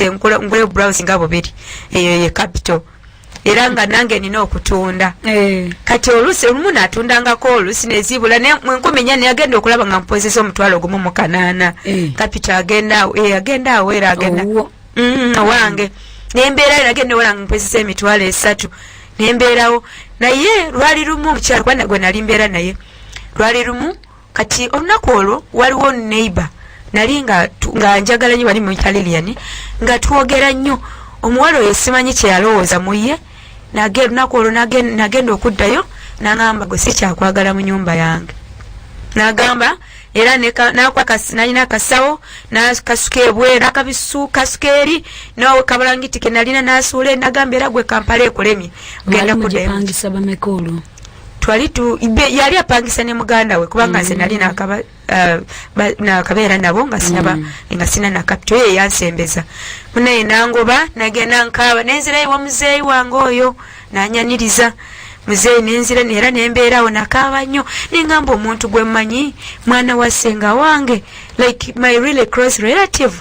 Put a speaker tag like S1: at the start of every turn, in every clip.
S1: Ngule blouse nga bubiri, eyo ye capital, era nga nange nina okutunda. Kati oluusi olumu natundangako, oluusi nezibula. Naye mu 4,000 neyagenda okulaba nga mpozesa 1,800. Capital agenda agenda awo era agenda.
S2: Owuwo.
S1: Owange nembeerayo, nagenda owola nga mpozesa 30,000, nembeerawo. Naye lwali lumu omukyala, kuba gwe nali mbeera naye, lwali lumu kati olunaku olwo waliwo neighbor nali nga njagala nnyo, bali muyita Lilian, nga twogera nnyo. Omuwala oyo simanyi kyeyalowooza mu ye. Olunaku olwo nagenda okuddayo nagamba, "Gwe sikyakwagala mu nyumba yange." Nagamba era nalina akasawo, nakasuka ebweru, nakasuka eri nokabalangiti ke nalina nasuula. Nagamba, "Era gwe Kampala ekulemye, ogenda
S2: Mwali
S1: kuddayo."
S2: Mugipangisa bameka olwo?
S1: Twali yali apangisa ne muganda we, kubanga nze nali nakabeera nabo nga sinaba, nga sina na capital. Ye yansembeza munaye, nangoba, nagenda nkaaba, nenzirayo wa muzeeyi wange oyo, nanyaniriza muzeeyi, nenzira era nembeerawo, nakaaba nnyo. Nengamba, "Omuntu gwe mmanyi, mwana wa ssenga wange, like my really close relative."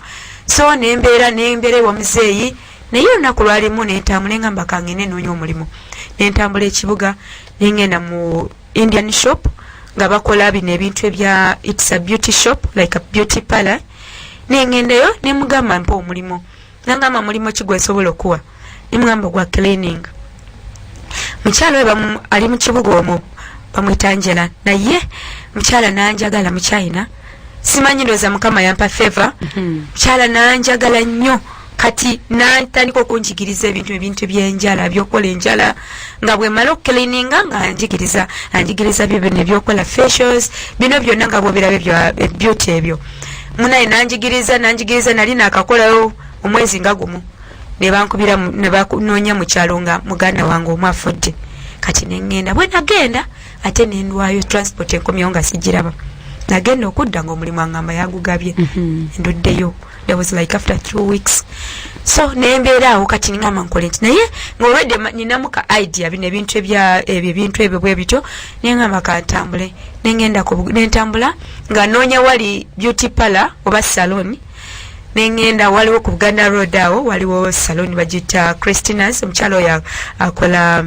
S1: So nembeera ewa muzeeyi. Naye olunaku lwalimu nentambula, nengamba, "Kangende noonya omulimu." Nentambula ekibuga, nengenda mu Indian shop nga bakola bino ebintu ebya, it's a beauty shop, like a beauty parlor. Nengendayo, nemugamba, "Mpa omulimu." Nangamba, "Mulimu ki gwensobola okuwa?" Nemugamba, "Gwa cleaning." Mukyala oyo ali mu kibuga omwo, bamwita Angela. Naye mukyala nanjagala, muchina, simanyi, ndowooza Mukama yampa favor. Mukyala nanjagala nnyo. Kati natandika okunjigiriza ebintu byenjala, byokukola enjala, nga bwemala okucleaninga nga njigiriza, anjigiriza byo bino ebyokukola facials, bino byonna nga bwobiraba bya beauty ebyo. Munaye nanjigiriza. Nali nakakolayo omwezi nga gumu, nebankubira, nebanoonya mu kyalo nga muganda wange omu afudde. Kati neŋŋenda. Bwe nagenda ate nendwayo, transport enkomyewo nga sigiraba. Nagenda okudda nga omulimu angamba yagugabye. Nduddeyo, that was like after 2 weeks. So nembeera awo. Kati ngamba nkole nti, naye ngaolwedde ninamu ka idea, bino ebintu ebya ebyo, ebintu ebyo bwe bityo. Nengamba, "Kantambule." Nengenda nentambula nga noonya wali beauty parlor oba salon. Nengenda, waliwo ku Buganda Road awo, waliwo salon bagiyita Christinas. Omukyala oyo akola,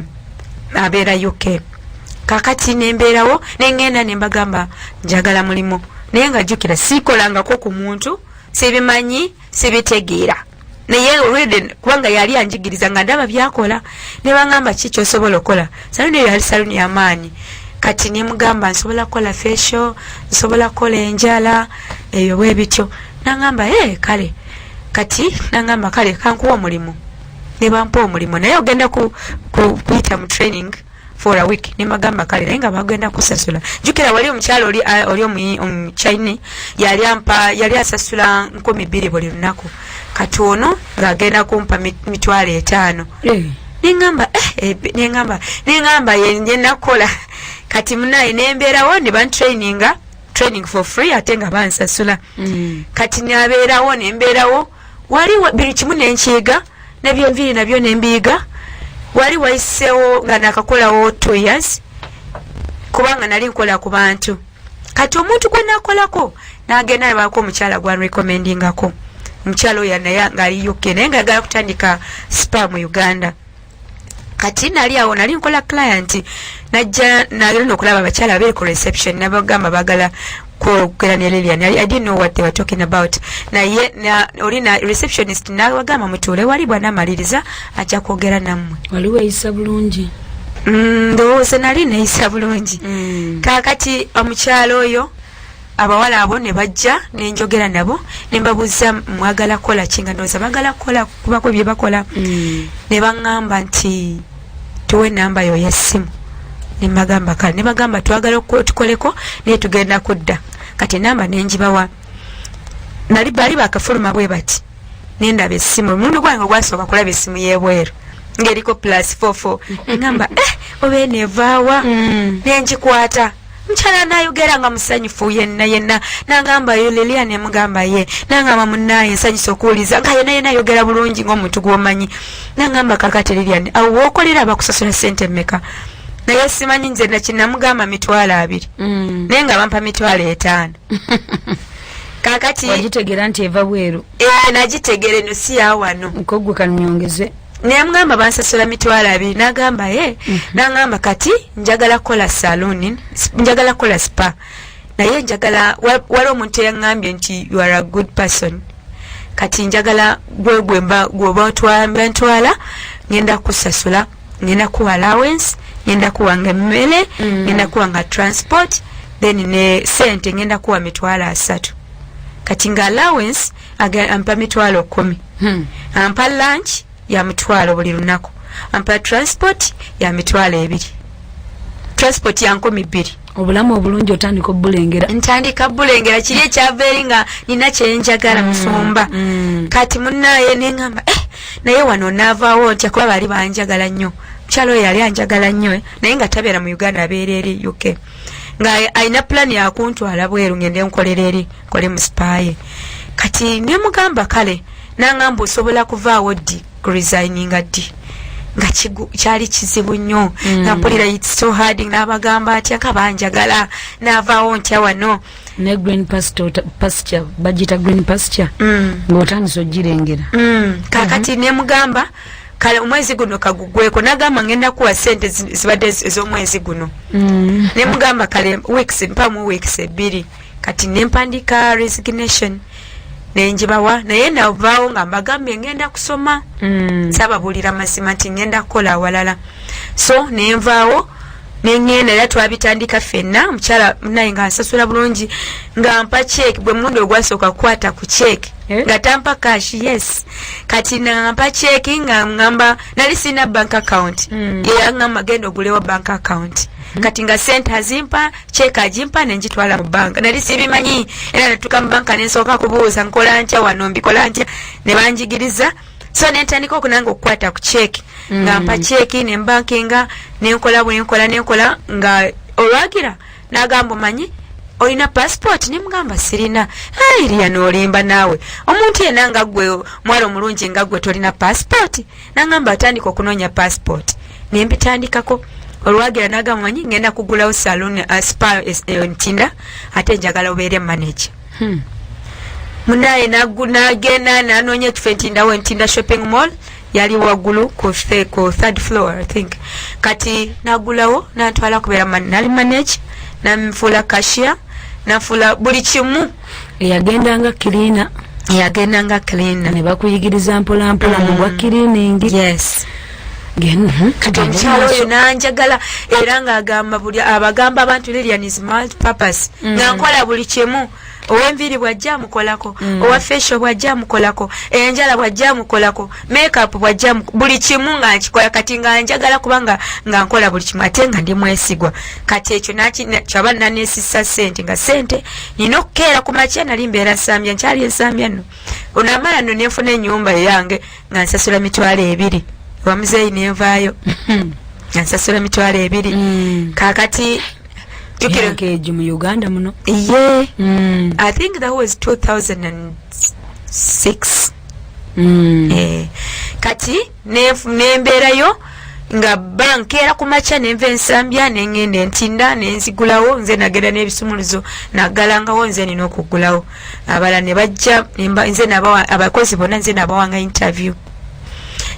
S1: abeera UK. Kakati nembeerawo, nengenda nembagamba, "Njagala mulimu." Naye nga jjukira siikolangako ku muntu, sibimanyi, sibitegeera. Naye olwedde kubanga yali anjigiriza nga ndaba byakola, nebagamba, "Ki kyosobola okukola?" Saluni eyo yali saluni yamaanyi. Kati nemugamba, "Nsobola kukola facial, nsobola kukola enjala, ebyo bwe bityo." Nagamba, "E kale." Kati nagamba, "Kale kankuwa omulimu." Nebampa omulimu, "Naye ogenda kuyita mu training for a week." Nemagamba, "Kale," naye nga bagenda kusasula. Jukira wali omukyalo oli omuchina yali ampa, yali asasula 2,000 buli lunaku. Kati ono ng'agenda kumpa 50,000. Neŋamba, neŋamba yenakola. Kati munaye nembeerawo, ne bantraininga, training for free, ate nga bansasula. Kati nabeerawo, nembeerawo wali buli kimu nenkiyiga, nebyenviiri nabyo nembiyiga. Wali wayiseewo nga nakakolawo 2 years, kubanga nali nkola ku bantu. Kati omuntu gwe nakolako nagenda nebako omukyala gwanrecommendingako. Omukyala oyo naye ngaali UK, naye nga yagala kutandika spa mu Uganda. Kati nali awo, nali nkola client najja, nagenda okulaba abakyala babiri ku reception, nabagamba bagala kwogera ne Lilian. I didn't know what they were talking about. Naye oli na receptionist nabagamba, "Mutuule wali, bwanamaliriza ajja kwogera nammwe."
S2: Wali weeyisa bulungi?
S1: Ndowooza nali neeyisa bulungi. Kakati omukyalo oyo, abawala abo ne bajja, nenjogera nabo, nembabuuza, "Mwagala kukola ki?" Nga ndowooza bagala kukola kubako bye bakola. Ne baŋŋamba nti, "Tuwe enamba yo ey'essimu." Nembagamba, "Kale." Ne bagamba, "Twagala tukoleko, naye tugenda kudda." Kati enamba nengibawa. Nali bali bakafuluma bwe bati, nendaba essimu. Omulundi gwange ogwasooka kulaba essimu y'ebweru ng'eriko +44. Ngamba, "Eh, oba enevaawa?" Nengikwata. Mukyala nayogera nga musanyufu yenna yenna. Nagamba, "Yo Lilian?" Emugamba, "Ye." Nagamba, "Munaye, nsanyusa okuwuliza." Nga yenna yenna ayogera bulungi ngaomuntu gwomanyi. Nagamba, "Kakati Lilian, awo wokolera bakusasula sente mmeka?" Naye simanyi nze nakinamugamba 20,000. Naye nga bampa 50,000. Kakati
S2: Wagitegera nti eva bweru?
S1: Eh, nagitegera, eno si yawano.
S2: Nkogwe kanyongeze.
S1: Nemugamba bansasula 20,000. Nagamba ye nangamba, kati njagala kukola saloon, njagala kukola spa, naye njagala wali omuntu eyaŋŋambye nti you are a good person. Kati njagala gwegwemba gwoba ntwala, ngenda kusasula, ngenda kuwa allowance, ngenda kuwanga emmere, ngenda kuwanga transport, then ne sente ngenda kuwa 30,000. Kati nga allowance ampa 10,000, ampa lunch ya 500 buli lunaku, ampa transport ya 20,000, transport ya 2,000.
S2: Obulamu obulungi otandika obulengera.
S1: Ntandika bulengera kiri ekyava eri nga nina kyenjagala, musumba. Kati munaye neŋamba, eh, naye wano naavaawo ntya? Kuba baali banjagala nnyo. Mukyalo oyo yali anjagala nnyo, eh, naye nga tabeera mu Uganda, abeera eri UK, nga alina pulani yakuntwala bweru ngende nkolera eri, nkole mu spa ye. Kati nemugamba kale. Nangamba, osobola kuvaawo ddi, kuresigninga ddi? Nga kyali kizibu nnyo, nga mpulira it's so hard. N'abagamba atya nga banjagala, naavaawo ntya wano?
S2: Ne green pasture, bagiyita green pasture, ng'otandise ogirengera.
S1: Kakati nemugamba kale omwezi guno kagugweko. Nagamba ngenda kuwa sente zibadde ez'omwezi guno. Nemugamba kale weeks, mpamu weeks 2. Kati nempandika resignation nenjibawa, naye navaawo nga mbagambye ngenda kusoma. Sababuulira mazima nti ngenda kukola awalala. So nenvaawo neŋŋenda, era twabitandika ffenna. Omukyala naye nga nsasula bulungi, nga mpa cheque. Bwe mulundi ogwasooka kukwata ku cheque.
S2: Eh?
S1: Nga tampa cash, yes. Kati nampa cheque, nga ngamba nali sina bank account. Yeyaŋŋamba genda ogulewo bank account. Kati nga sente azimpa, cheque agimpa, nenjitwala mu banka. Nali sibimanyi, era natuka mu banka nensooka kubuuza, nkola ntya wano, mbikola ntya? Ne banjigiriza. So nentandika okunanga okukwata ku cheque, nga mpa cheque, nembankinga, nenkola bwenkola, nenkola. Nga olwagira nagamba, omanyi olina passport? Nemugamba sirina. Iriya noolimba naawe, omuntu yenna nga gwe, mwala omulungi nga gwe, tolina passport? Nagamba atandika okunoonya passport. Nembitandikako. Olwagira nagamba, manyi ngenda kugulawo saloon, spa, Ntinda, ate njagala obeere manager. Munaye nagenda nanoonya ekifo Entindawo, Entinda shopping mall yali waggulu ku third floor, I think. Kati nagulawo, nantwala kubeera nali manager, nanfuula cashier, nanfuula buli kimu.
S2: Eyagendanga cleaner.
S1: Yagendanga cleaner.
S2: Ne bakuyigiriza mpolampola mu bwa cleaning.
S1: Yes. Kati omukyalo oyo nanjagala, era ng'agamba buli abagamba abantu, Lilian is multi purpose. Nga nkola buli kimu. Owenviiri bwajja amukolako, owa facial bwajja amukolako, enjala bwajja amukolako, makeup bwajja, buli kimu nga nkikola. Kati nga njagala kubanga nga nkola buli kimu, ate nga ndi mwesigwa. Kati ekyo kyaba nanesisa sente, nga sente nina okukeera ku makya. Nali mbeera Nsambya, nkyali Ensambya nno. Onamala nno nenfuna ennyumba eyange nga nsasula 20,000. Wamuzeeyi nenvaayo nga nsasula 20,000. Kakati
S2: Myaka egyo mu Uganda muno?
S1: Ye. I think that was 2006. Eh, kati nembeerayo nga bankeera ku makya, nenva Ensambya nengenda Entinda, nenzigulawo nze. Nagenda n'ebisumuluzo, naggalangawo nze, nina okuggulawo, abalala ne bajja. Nze nabawa abakozi bonna, nze nabawanga interview,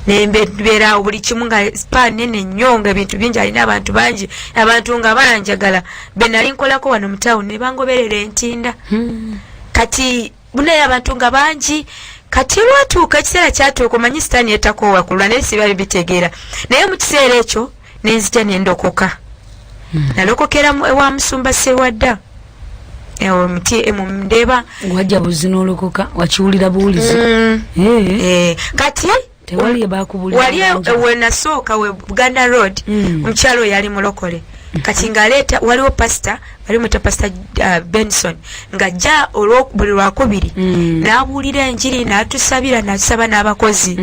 S1: nembeeraawo buli kimu. Nga spa nene nnyo, nga ebintu bingi, alina abantu bangi, abantu nga banjagala. Be nali nkolako wano mu tawuni ne bangoberera Entinda. Kati bunaye abantu nga bangi. Kati olwatuuka, ekiseera kyatuuka, omanyi sitaani etakoowa kulwa, naye siba bitegeera. Naye mu kiseera ekyo nenzija nendokoka. Nalokokera ewa musumba Sewadda muti ndeeba.
S2: Wajja buzi n'olokoka, wakiwulira buwulizi?
S1: Mm.
S2: Eh.
S1: Eh, kati
S2: Tewali bakubulira?
S1: Wali wenasooka we Buganda Road, omukyalo oyo yali mulokole. Kati ng'aleeta, waliwo pasita bali mwita Pasita Benson, ng'ajja buli Lwakubiri, n'abuulira enjiri, n'atusabira, n'atusaba n'abakozi.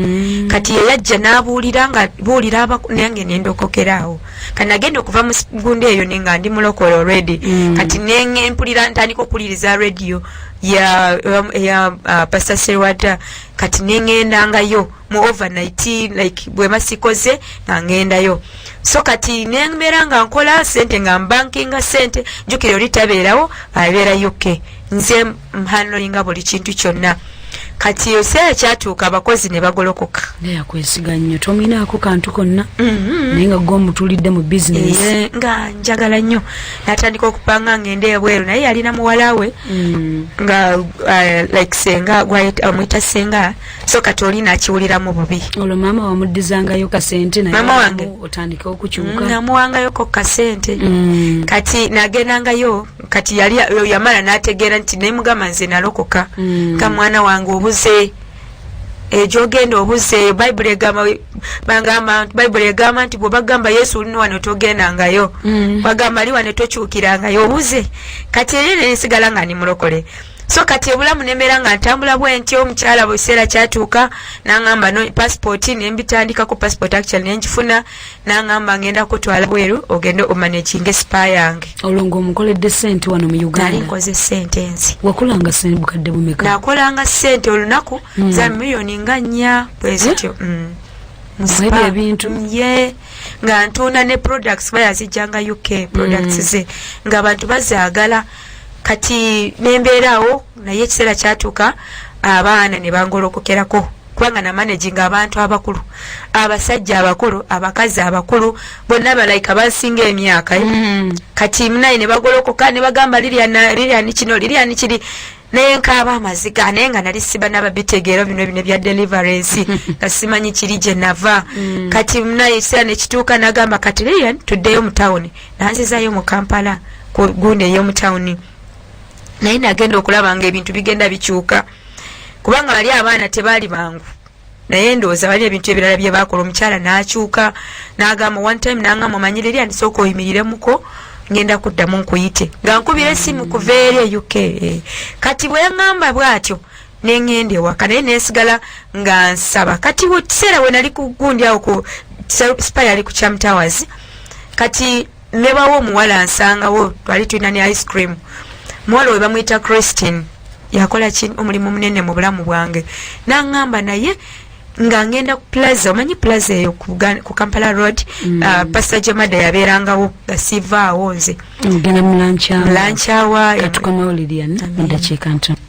S1: Kati yeyajja n'abuulira, nga buulira nange nendokokeraawo. Kati nagenda okuva mu gundi eyo ne nga ndi mulokole already. Kati nempulira ntandika okuwuliriza radio. Ya Pastor Serwada. Kati nengendangayo mu overnight, like bwema sikoze nga ngendayo. So kati nembeera nga nkola sente, nga mbankinga sente. Jjukira oli tabeerawo, abeera UK, nze mhandlinga buli kintu kyonna. Kati ekiseera kyatuuka abakozi ne bagolokoka.
S2: Naye yakwesiga nnyo, tominaako kantu konna, naye nga gwe omutulidde mu bizinesi.
S1: Nga njagala nnyo, natandika okupanga ngende ebweru, naye yalina muwala we nga like senga, amwyita senga. So kati oli nakiwuliramu bubi.
S2: Olwo maama wamuddizangayo kasente naye?
S1: Maama wange?
S2: Otandike okukyuka.
S1: Namuwangayoko kasente. Kati nagendangayo, kati yali yamala nategeera nti nemugamba nze nalokoka. Nga mwana wange obuze, egyogenda obuze, Bayibuli egamba, bagamba Bayibuli egamba nti bwebagamba Yesu olina wano togendangayo. Bagamba ali wano tokyukirangayo, obuze. Kati eri nensigala nga ndi mulokole. So kati obulamu nembeera nga ntambula bwentyo. Omukyala bwe kiseera kyatuuka nangamba no passport, nembitandikako passport, actually nenjifuna. Nangamba ngenda kutwala bweru ogende omanaginge spa yange.
S2: Olwo ng'omukoledde sente wano mu
S1: Nali
S2: Uganda?
S1: Nkoze sente nzi.
S2: Wakolanga sente bukadde bumeka?
S1: Nakolanga sente olunaku za miliyoni nga 4 bwe zityo. Mu
S2: Mwebyo
S1: spa.
S2: ebintu.
S1: Ye nga ntunda ne products, bayazijjanga UK, products ze ng'abantu bazaagala. Kati nembeeraawo, naye ekiseera kyatuuka abaana ne bangolokokerako, kubanga namanaginga abantu abakulu, abasajja abakulu, abakazi abakulu, bonna balayika bansinga emyaka, eh. Kati munaye ne bagolokoka ne bagamba Lilian, Lilian kino, Lilian kiri, naye nkaaba amaziga, naye nga nali siba nababitegeera bino ebya deliverance, nga simanyi kiri gye nava. Kati munaye ekiseera nekituuka nagamba kati Lilian tuddeyo mu tawuni, nanzizayo mu Kampala ku gundi ey'omu tawuni. Naye nagenda okulaba nga ebintu bigenda bikyuka, kubanga bali abaana tebaali bangu, naye ndowooza bali ebintu ebirala bye bakola. Omukyala n'akyuka n'agamba one time, n'angamba omanyi Lilian, sooka oyimiriremuko, ngenda kuddamu nkuyite, nga nkubira esimu kuva eri e UK. Kati bwe yaŋŋamba bw'atyo neŋŋenda ewaka, naye nensigala nga nsaba. Kati kiseera we nali ku gundi awo ku spa, yali ku Cham Towers. Kati nebawo omuwala nsangawo, twali tulina ne ice cream. Muwala we bamuyita Christine, yakola omulimu munene mu bulamu bwange. Naŋŋamba naye nga ngenda ku Plaza, omanyi Plaza eyo ku Kampala Road, Pastor Jemada yabeerangawo, nga sivaawo nze.
S2: Ogenda mu lunch hour.
S1: Lunch hour.
S2: Katukomewo Lilian mu dakiika ntono.